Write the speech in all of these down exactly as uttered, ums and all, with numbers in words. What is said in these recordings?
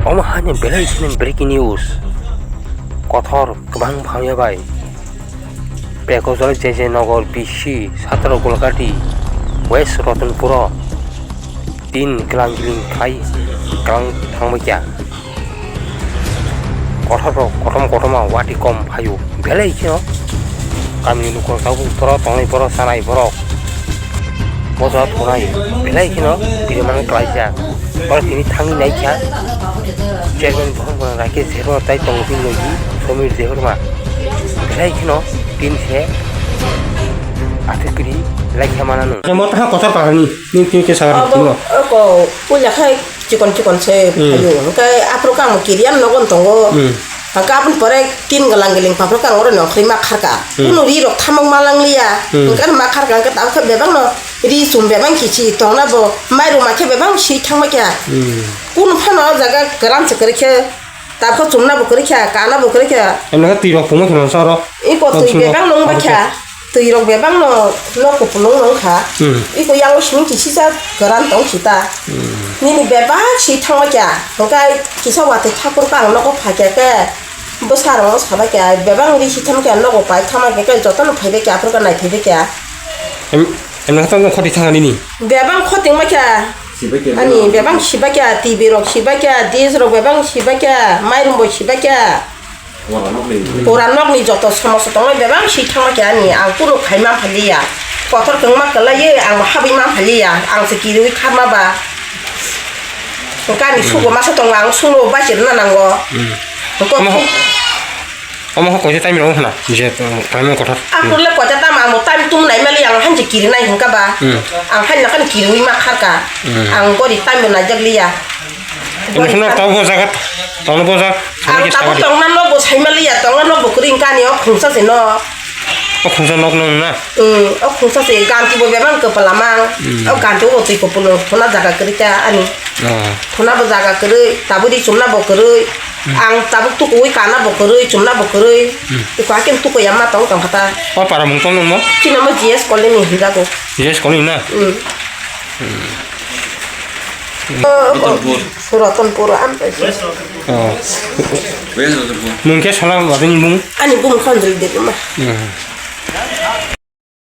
Omo hani belai kheno breaking news. Kothor kwbang phamya bai. Pekojol J J Nagar B C Satro Golgati West Ratanpuro tin kelang giling khai kelang thangbaikha. Kothor rok kotom kotoma wati kom phaio. Belai kheno kamini lukurok tabuk borok tongnai borok chanai borok. Bosa thonai belai kheno biriman klaijak. Oro tini thangwi naikha. Chairman Bhomgana Rakesh Debbarma tai tongo tini logi Somir Debbarma. Belai kheno tin se athukiri laikha manano. Mo taha kotor parani ni tin ke sagar tino. Oko puila khai chikon chikon se phaio. Hwnkhe aphuru kang kiriyan nogon tongo. Hwnkhe aboni pore tin galang giling paphuru kang oro nokhrima kharka. Kuno ri rok thamok malangliya. Hwnkhe ma kharka hwnkhe tabukhe bebak no ri chum bebak kichi tongna bo mairum ma khe bebak si thangma kya. Kuno phano o jaga kwran se kwrwi khe tabukhe chumna bo kwrwi kha kana bo kwrwi kha. Emno khe twi rok pungma kheno sa oro. Iko twi bebak nung ba kha. Twi rok bebak no nok kupulung nung kha. Iko yango simi kisi sa kwran tong sita. Nini bebak si thangma kya. Hwnkhe kisa watwi thakur kang nogo pha kya khe. Bwsarok no sabai kha bebak ri si thangma kya nogo pai thangma khe jotono phaibai kha aphuru nai phaibai kha. Em, em, khoti thangani ni. Bebak khoti ma kha. Ani bebak sibai kha, T V rok sibai kha, dish rok bebak sibai kha, mairum bo sibai kha. Pura nokni joto somosto tongnai bebak si thangma kha ani, ang kunu khai ma phaliya. Kotor kwngma kwlaiwi ang habwi ma phaliya, ang se kiriwi kharma ba. Kani sugo masa tongo, ang sugo bachirna nango. Omo ho koise time rok hwna je time kotor. Aphuru le koita tam amo time tum nai mali ang hanji kiri nai hwnkha ba. Ang hanji nakan kiriwi ma kharka. Ang gori time bo naijak liya. Emotional tabo bo jaga tongno bo jaga. Ang tabo tongna no bo sai mali ya tongna no bo kring kani o khungsa se no. O khungsa nok no na. O khungsa se ganti bo bebang kwpalamang. O ganti bo twi kwpulung thuna jaga kri ta ani. Thuna bo jaga kwrwi, tabuk ri chumna bo kwrwi, ang tabuk tukuwi kana bo kwrwi, chumna bo kwrwi, iko hakin tukuya ma tong tong kha ta. O para mung tong nungmo? Chini omo G S Colony hinjago. G S Colony na? Ratanpur. Ratanpur, am. Mung khe sala watini mung? Ani bung Khandri Debbarma.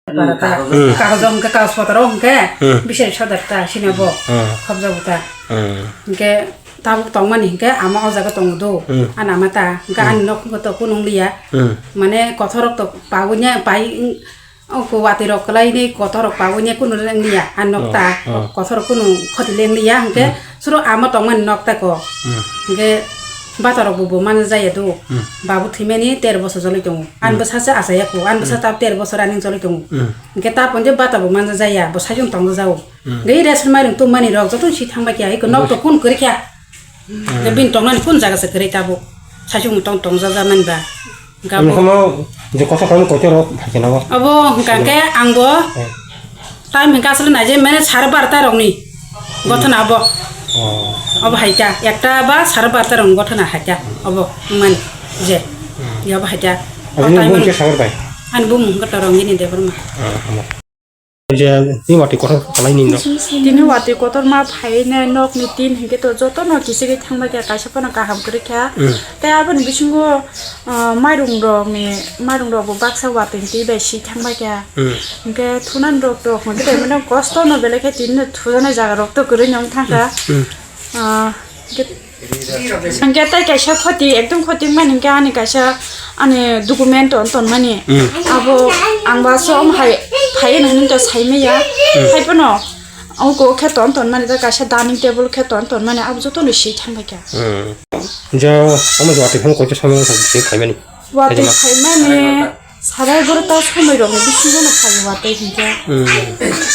Para ta. Kagoj hwnkhe kagoj potro hwnkhe bisai sodar ta sini bo khobjago ta. Hwnkhe tabuk tongmani hwnkhe ama o jaga tongo do. Ani ama ta hwnkhe ani nok hwnkhe to kunung liya. Mane kothorok to pagwi nya pai, oko watwi rok kwlai ni kothorok pagwi nya kunu leng liya. Ani nok ta kothorok kunu khoti leng liya hwnkhe suro ama tongmani nok ta ko. Hwnkhe batarok bo bo mana jaya do. Babu thwimani ter bosor joloi tongo. Ani bwsa se achaya ko. Ani bwsa ta ter bosor ani joloi tongo. Hwnkhe ta ponje bata bo manja jaya, bo saichung tongja jao. Hwnkhe ration mairung tongmani rok joto si thangbai kha, eko nok to kun kwrwi kha. Hwnkhe bini tongnani kun jaga se kwrwi tabuk. Saichung tong tongja ja mani ba. Hwnkhe abo je kosa kami kote rok phai khe nago. Abo hwnkha khe ang bo time hwnkhe aswk naijai mane sare barta rokni gothona abo. Abo hai ta ekta ba sare barta rokni gothona hai ta abo mani je. Abo hai ta. Ani bumung khe sagar bai. Ani bumung hwnkhe Torongini Debbarma. Je, ni watwi kotor kwlai ni no. Tini watwi kotor ma phai ne nok ni tin hinkhe to joto no kichigwi thangbai kha, kaisa phano kaham kwrwi kha. Tei aboni bisingo, ah, mairung rok ni, mairung rok bo baksa watwi twi bai si thangbai kha. Hinkhe thunan rok to hinkhe tei mano kosto no belai khe tini no thujanai jaga rok to kwrwi no wng thang kha. Ah, Hingke tai kaisa khoti, ekdom khoti wngmani hingke ani kaisa ani document ton tonmani. Abo ang ba som hai phai hinui to saimaya. Hai pono oko khe ton tonmani, ta kaisa dining table khe ton tonmani, abo joto ni si thangbai kha. Jo, omo jwati phano koito samung thang si phaimani. Watwi phaimani sarai borok ta somoi rok ni bisingo no phaio watwi hinkhe.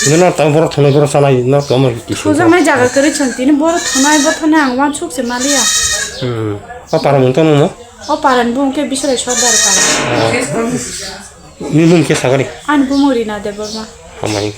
Hingke no tamo borok thongnai borok chanai no tamo tisi. Thujaknai jaga kwrwi chwng tini borok thongnai bo thongnai ang uansuk se maliya. O para mung tamo no? O para ni bumung khe Biswrai Sordar para. Ni bumung khe sagari? Ani bumung Rina Debbarma. Hamai.